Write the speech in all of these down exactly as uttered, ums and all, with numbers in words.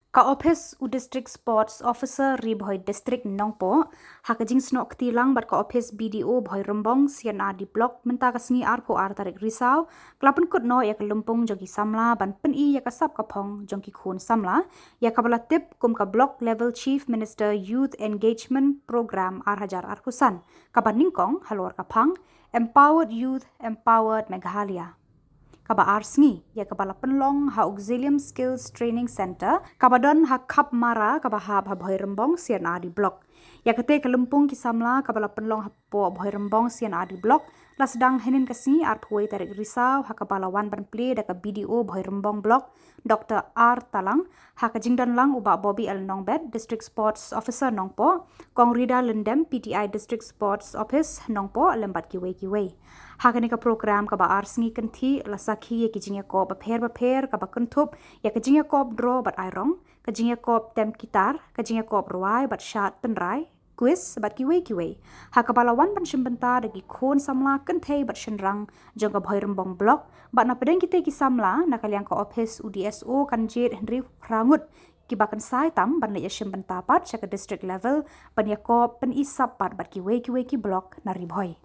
Ka ophis u District Sports Officer Ri Bhoi District Nongpoh, ha ka jingsnoh kti lang bad ka ophis B D O Bhoirymbong C and R D Block mynta ka sngi arphew ar tarik Risaw, ka la pynkut noh ïa ka lympung jong ki samla ban pyni ïa ka sap ka phong jong ki khun samla, ïa kaba la tip kum ka Block Level Chief Minister Youth Engagement Program ar hajar arphew san, kaba nyngkong halor ka phang Empowered Youth, Empowered Meghalaya. Kaba ar sngi, ïa kaba la pynlong ha Auxilium Skills Training Centre, kaba don ha Khapmara, kaba hap ha Bhoirymbong C and R D Block. Ïa kata ka lympung ki samla kaba la pynlong hapoh Bhoirymbong C and R D Block, la sdang hynnin ka sngi arphew wei tarik Risaw, ha kaba la wan ban plie da ka B D O Bhoirymbong Block, Doctor R Talang, ha ka jingdon lang u Bah Bobby L Nongbet, District Sports Officer Nongpoh, Kong Rida Lyndem, P T I District Sports Office Nongpoh, lem bad kiwei kiwei. Ha kane ka program kaba ar sngi kynthih, la sakhi ïa ki jingïakop bapher bapher kaba kynthup ïa ka jingïakop draw bad airong, ka jingïakop tem kitar, ka jingïakop rwai bad shad tynrai, quiz bad kiwei kiwei. Ha kaba la wan ban shim bynta da ki khun samla kynthei bad shynrang jong ka Bhoirymbong Block, bad na pdeng kita ki samla, na ka liang ka ophis u D S O kan jied hynriew phra ngut kiba kynsai tam ban leit ïashim bynta pat sha ka district level, ban ïakop pyni sap pat bad kiwei kiwei ki block na Ri Bhoi.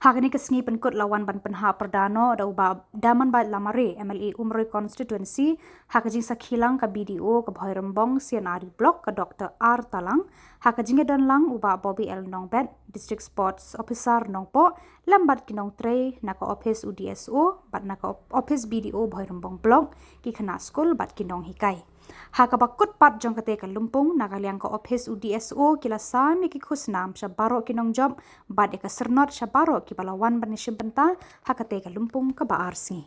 Ha kane ka sngi pynkut la wan ban pynhap pyrda noh da u Bah Damanbait Lamare, M L A Umroi Constituency, ha ka jingsakhi lang ka B D O ka Bhoirymbong C and R D Block, ka Doctor R Talang, ha ka jingïadon lang u Bah Bobby L Nongbet, District Sports Officer Nongpoh, lem bad ki nongtrei na ka ophis u D S O bad na ka op-, ophis B D O Bhoirymbong Block, ki khynnah skul bad ki nonghikai. Ha kaba kut pat jong kata ka lympung, na ka liang ka ophis u D S O ki la sam ïa ki khusnam sha baroh ki nongjop bad ïa ka syrnod sha baroh kiba la wan ban ïashim bynta ha kata ka lympung kaba ar sngi.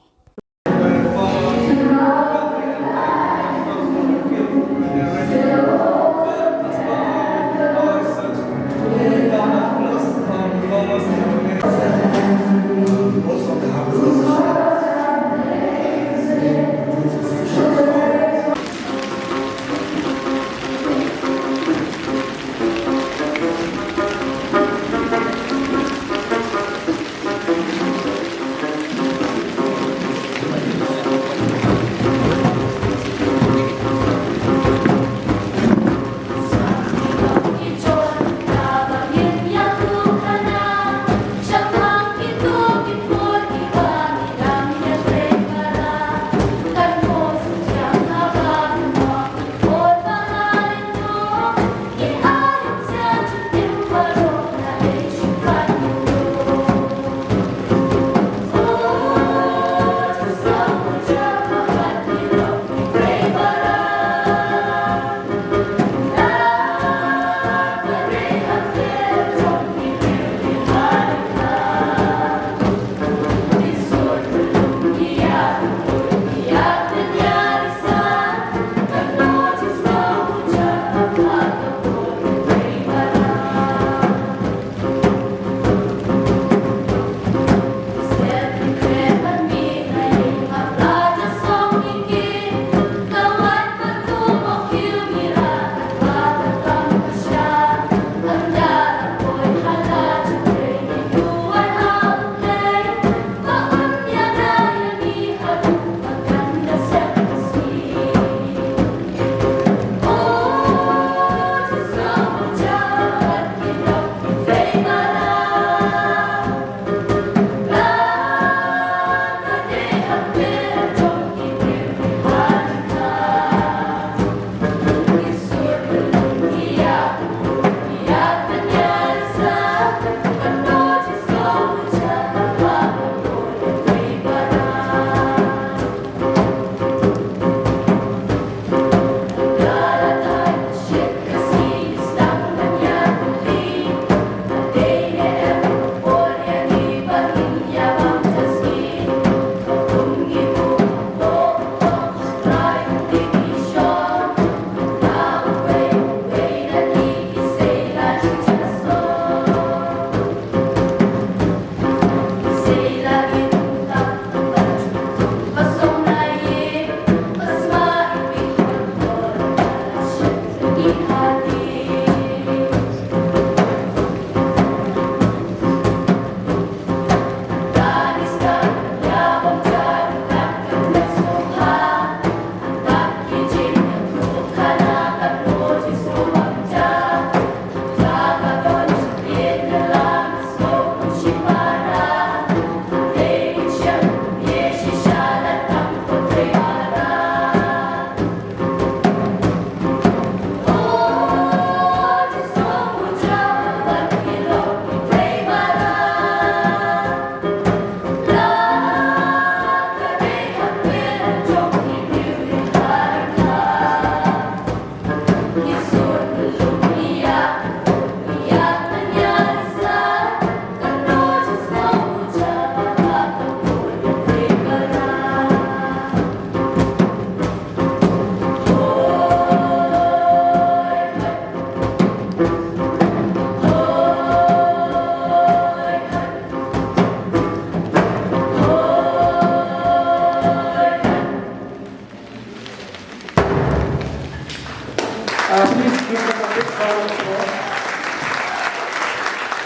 Uh, please give them a big round of applause.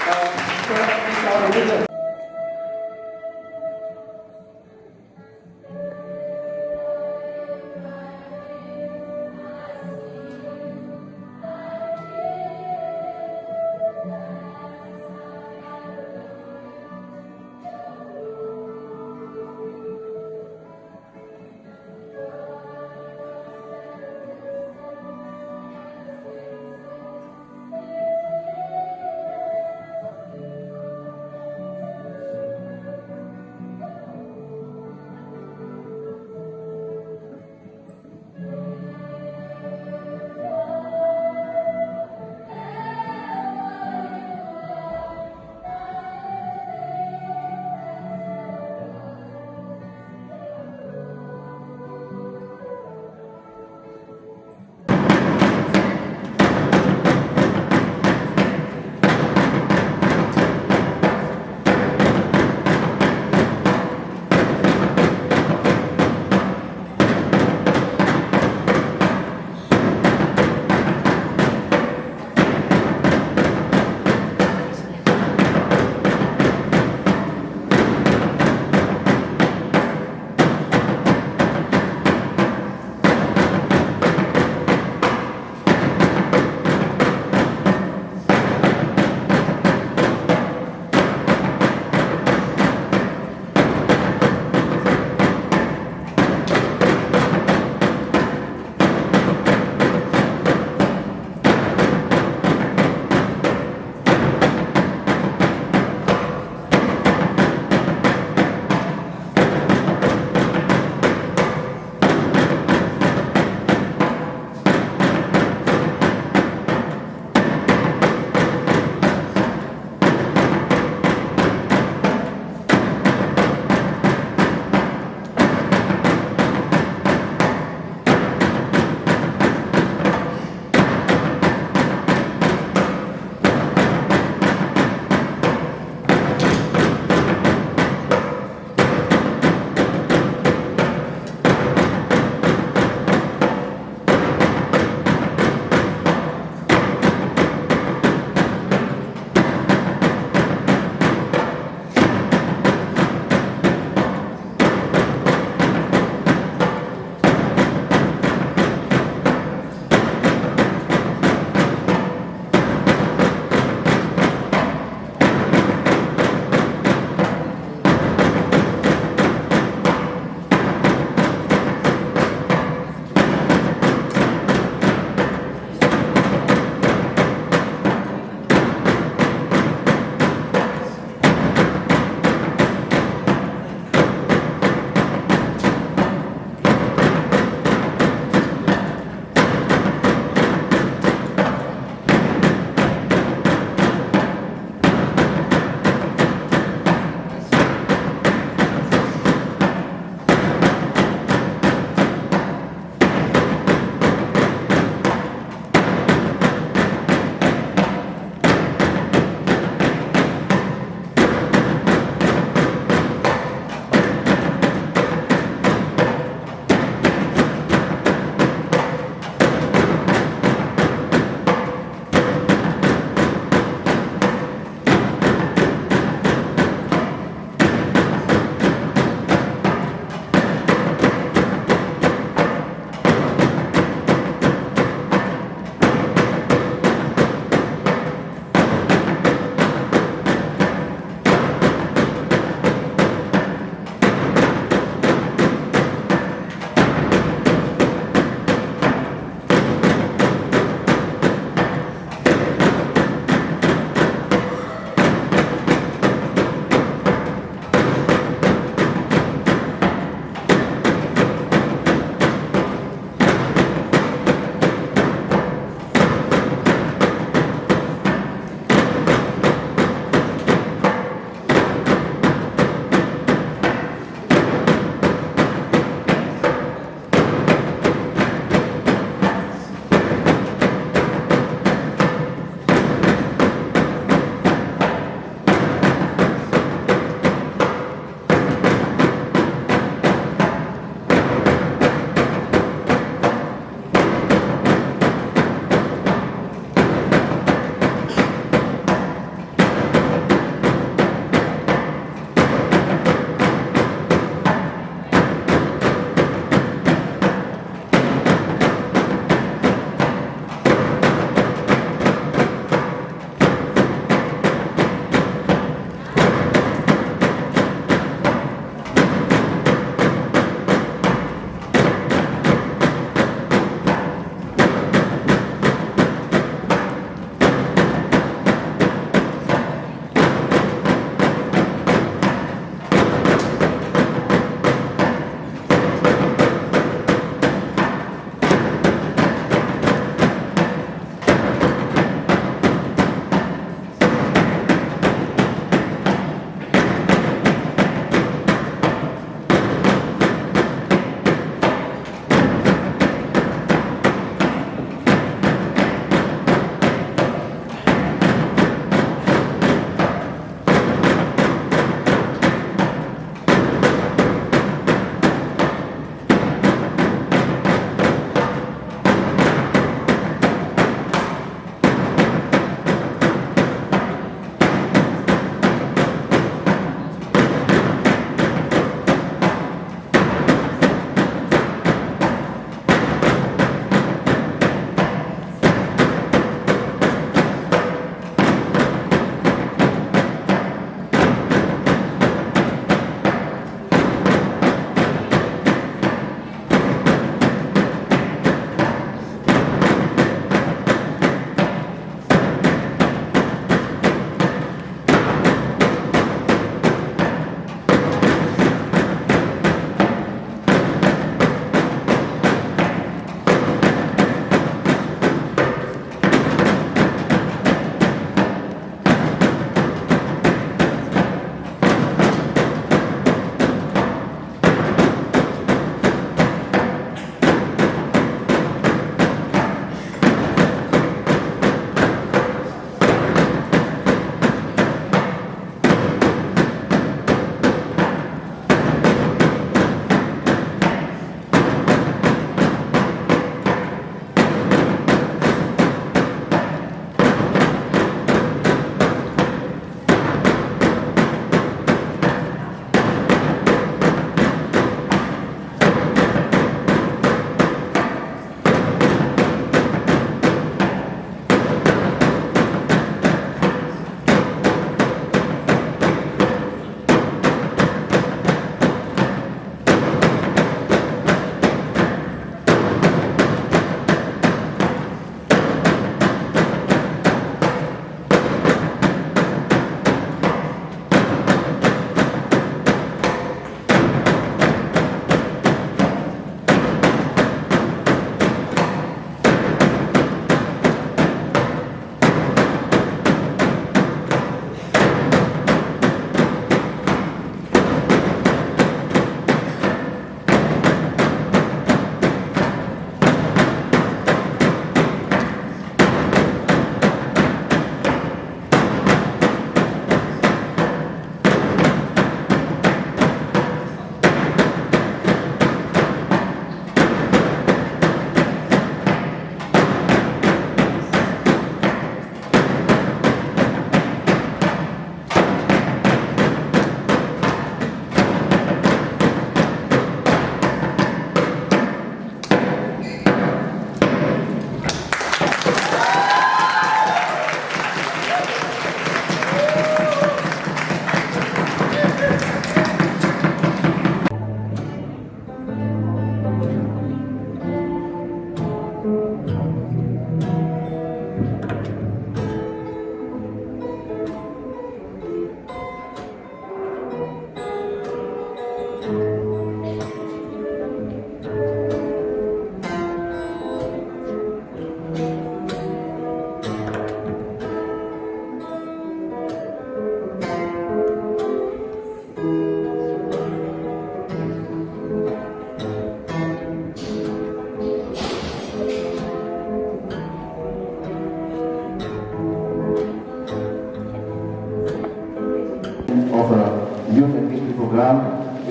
Uh, stand up, please, our leader.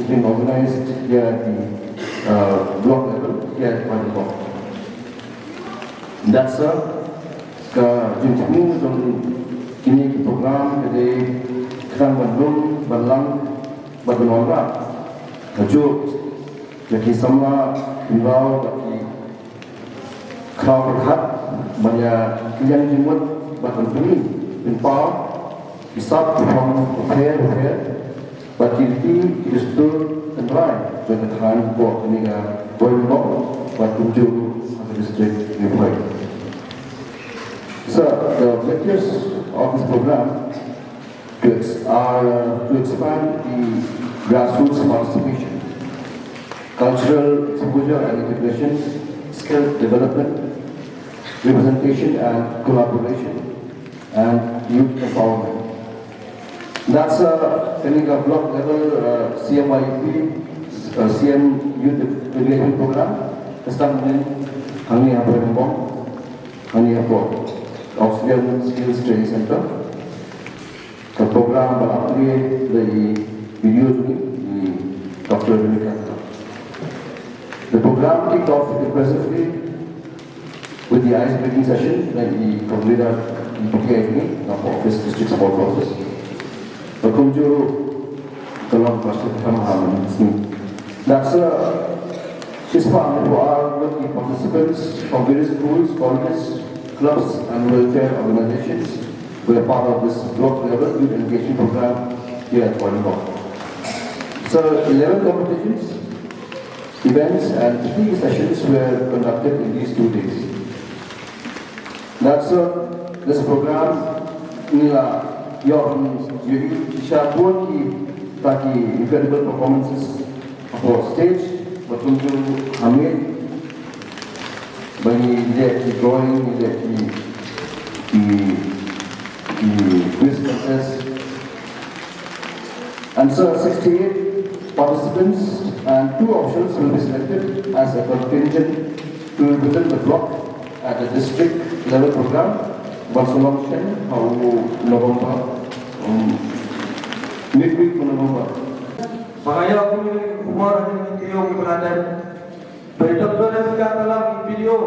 Being organized here at the uh, block level here at Pajipok. That's a ka jingthmu jong kine ki program ka dei khnang ban lum ban lang bad ban wanrah kajuh ïa ki samla khynraw bad ki khraw pyrkhat ban ïa kylliang jingmut bad ban pyni pynpaw ki sap ki phong bapher bapher bad ki riti ki dustur tynrai jong ka thaiñ hapoh kane ka West Bengal bad kumjuh ha ka district Ri Bhoi. So the objectives of this program to ex- are uh, to expand the grassroots participation, cultural exposure and integration, skill development, representation and collaboration, and youth empowerment. That's uh, kane ka block level uh, C M Y U P, uh, C M Youth Development Program, ka sdang mynnin hangne ha Baitbong, hangne hapoh Auxiliary Skills Training Center. Ka program ba la plie da i video jong i, i Doctor Rebecca. The program kicked off impressively with the ice breaking session na i Congrida i P T I ni na office, district support office. Ba kumjuh ka long ba sdang ha man sni. That's a shispah hynñiewphew ar ngut ki participants from various schools, colleges, clubs and welfare organizations were part of this block level youth engagement program here at Volleyball. So eleven competitions, events and three sessions were conducted in these two days. That's uh, this program ngi la ïoh ïohi shisha bun kita ki incredible performances hapoh stage, ba kumjuh ha miet ba ngi leh ki drawing, ngi leh ki ki ki quiz contest. And so sixty-eight participants and two officials will be selected as a contingent to represent the block at the district level program, ba sa long shen ha u November, um, midweek u November. Ba nga ïoh kumne ki khubor ha kine ki taïew kiba la dep. Ba i Doctor Rebecca Talam, i BDO,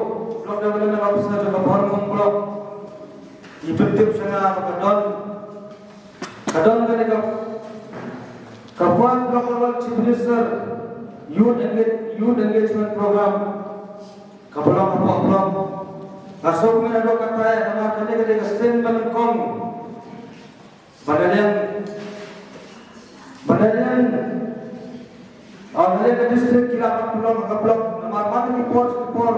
Block Development Officer jong ka Bhoirymbong Block, i pyntip sha nga ba ka don, ka don kane ka, ka first block level Chief Minister Youth Engage-, Youth Engagement Program kaba long hapoh Phrong. Nga sngewkmen haduh katta ïa, namar kane ka dei ka sien ba nyngkong ba na liang, ba na liang, ah, na liang ka district ki lah ban pynlong ha ka block, namar man ki por ki por,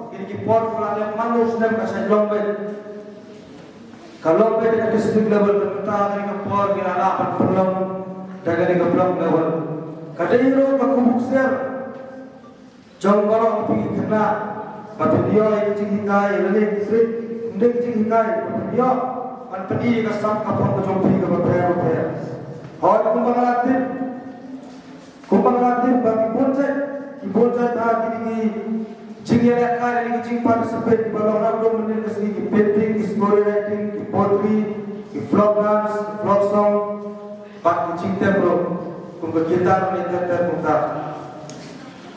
kine ki por kiba la dep man u snem ka shait long beit. Ka long beit ha ka district level, te mynta kane ka por ki la lah ban pynlong da kane ka block level. Ka dei ruh ka khubuk siar jong baroh phi ki khynnah ba phin ïoh ïa ki jinghikai lane ki trik, ym dei ki jinghikai, ba phin ïoh ban pyni ïa ka sap ka phong ka jong phi kaba pher bapher. Hooid, kumba nga la tip, kumba nga la tip ba ki bun jait, ki bun jait ha kine ki jingïalehkai lane ki jingparticipate kiba long ha kane ka sngi, ki painting, ki story writing, ki poetry, ki folk dance, ki folk song, bad ki jingtep ruh kum ka guitar ne ter ter kumta.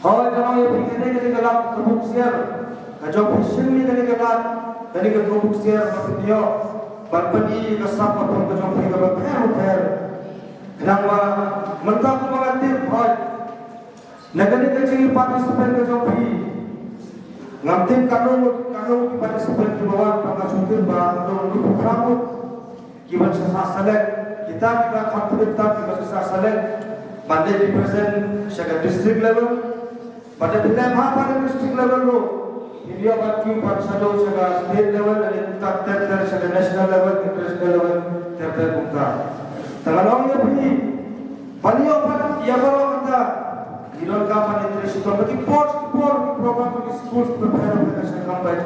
Hooid, nga ong ïa phi, kane ka dei ka lad ka buk siar ka jong phi, shim ïa kane ka lad, kane ka buk siar ba phin ïoh ban pyni ka sap ka phong ka jong phi kaba pher bapher. Khnang ba mynta kumba nga tip, hooid, na kane ka jingparticipate ka jong phi, ngam tip katno, katno ki participant kiba wan, tang nga shu tip ba katno, ki phra ngut kiban sa select, kita kiba kham tip tam kiban sa select ban leit represent sha ka district level. Bad lada phi leit bha ha ka district level ruh, phin ïoh ban kiew ban shadoh sha ka state level, lane kumta ter ter sha ka national level, international level, ter ter kumta. Te nga ong ïa phi, ban ïoh ban ïa baroh kata, ngi donkam ban ïa trei shitom, ba ki por ki por ki program ki school ki pher pher ka shah kham beit.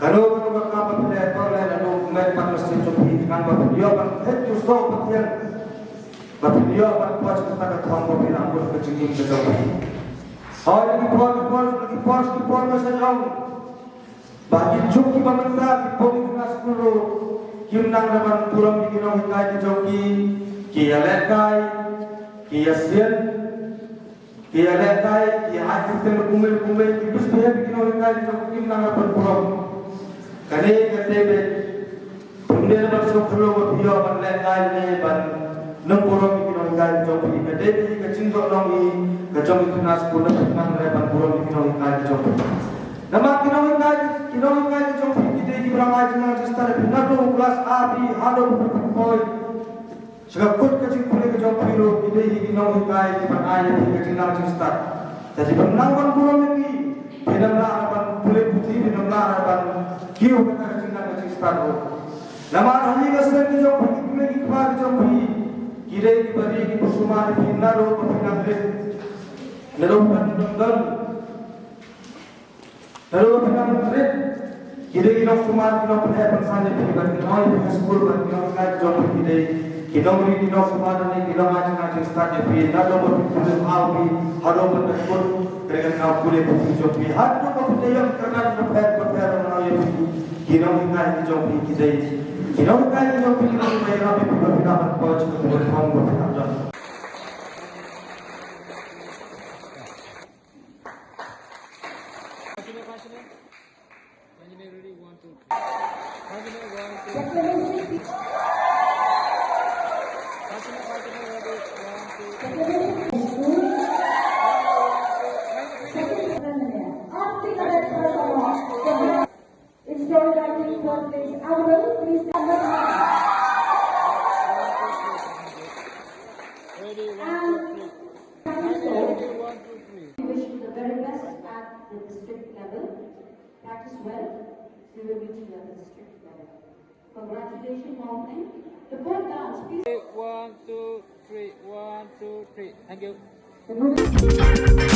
Kano kano ka kam ba phi leh, to leh naduh met bad mynsiem jong phi, khnang ba phin ïoh ban thait jingsoh Pathian, ba phin ïoh ban poi sha kata ka thong ba phin ïoh ban poi ka jingim ka jong phi. Hooid, ki por ki por ki por ki por ba sha jong ba ki juk kiba mynta ki pule ki khynnah skul ruh kim nang da ban burom ïa ki nonghikai ki jong ki, ki ïalehkai, ki ïasien, Ki ïalehkai, ki ai kyrteng kumne kumne, ki misbehave ïa ki nonghikai ki jong phi, kim nang ban burom. Kane ka dei beit. Pynban ban sngewthuh ba phi ïoh ban lehkai ne ban nang burom ïa ki nonghikai ki jong phi. Ka dei beit ka jingdonkam ka jong ki khynnah skul, na phi nang leh ban burom ïa ki nonghikai ki jong phi. Namar ki nonghikai, ki nonghikai ki jong phi ki dei kiba nang ai jingnang jingstad ïa phi naduh klas A B haduh ba phi poi. Sha ka kut ka jingpule ka jong phi ruh, ki dei hi ki nonghikai kiban ai ïa phi ka jingnang jingstad. Te phi nang ban burom ïa ki, phi nang lah ban pule puthi, phi nang lah ban kiew kata ka jingnang ka jingstad ruh. Namar ha ïing ha sem ki jong phi, ki kmie ki kpa ki jong phi, ki dei kiba ri kiba sumar ïa phi naduh ba phi nang rit. Naduh ba phi nang don. Naduh ba phi nang rit, ki dei ki nongsumar, ki nongpynheh pynsan ïa phi, bad ki nong ïa phi ha skul, bad ki nonghikai ki jong phi ki dei ki nongri, ki nongsumar, ne ki nongai jingnang jingstad ïa phi, naduh ba phi pule A B haduh ban da kut, kane ka daw pule puthi jong phi, haduh ba phi da ïoh kyrdan bapher bapher, nong ïa phi, ki nonghikai ki jong phi ki dei ki nonghikai ki jong phi, ki nonghikai ïa phi, ba phi da ban poi sha ka pule thong ba phi da don. It's your writing for this album, please. And we wish you the very best at the district level. Practice well. We will meet you at the district level. Congratulations, Mawphlang. The fourth dance, please. One, two, three. One, two, three. Thank you.